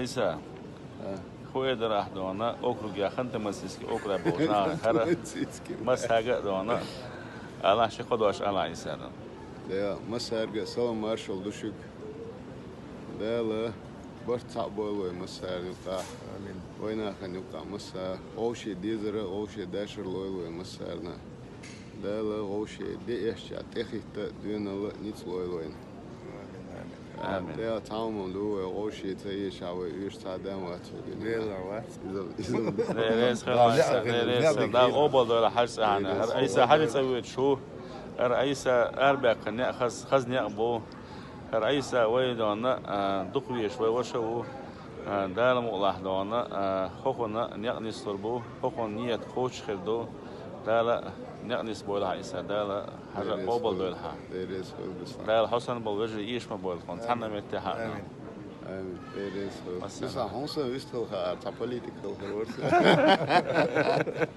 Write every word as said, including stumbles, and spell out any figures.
Ӏийса, хӀу эр дара ахь дона, округе, Ханты-Мансийский округе болчу нахана хӀара, массаьрга а дона, Аллахь ши кхо дош Аллахь Ӏийса дона. Дела, массаьрга а салам маршалла ду шуьга. Дала барт цхьаъ бойла вай массарна юкъахь. Амин. Вай нахана юкъахь масса вовшийн дезара, вовшийн дашар лойла вай массарна. Дала вовшийн де эшча тӀехӀитта доьналла ницкъ лойла вайна. Амин. Дела, цхьа хӀума ду вай вовшийн ца ешахь, вай уьш цхьа дам вац вай. Вела вац. Иза, иза. Дела реза хила, Дела реза хила. Дела къобал дойла хьажа цӀа хьана. ХӀара Ӏийса хьажа цӀа воьдуш ву. ХӀара Ӏийса арабаьккхина некъ хаза, хаза некъ бу. ХӀара Ӏийса вай дона, а, дукха везаш вай ваша ву. А, Дала мукъалахь дона, а, хӀокхунна некъ нислур бу, хӀокхунна нийят кхочуш хир ду. Дала некъ нисбойла хьан Ӏийса, Дала хьажа къобал дойла хьан. Дела реза хуьлда. Дала хьо санна болу вежарий эша ма бойла хьуна, цхьанна а метте хьан. Амин. Амин. Дела реза хуьлда. Вассалам. Сан хьуна сан вистхила хаар, цхьа политик хила хир вара.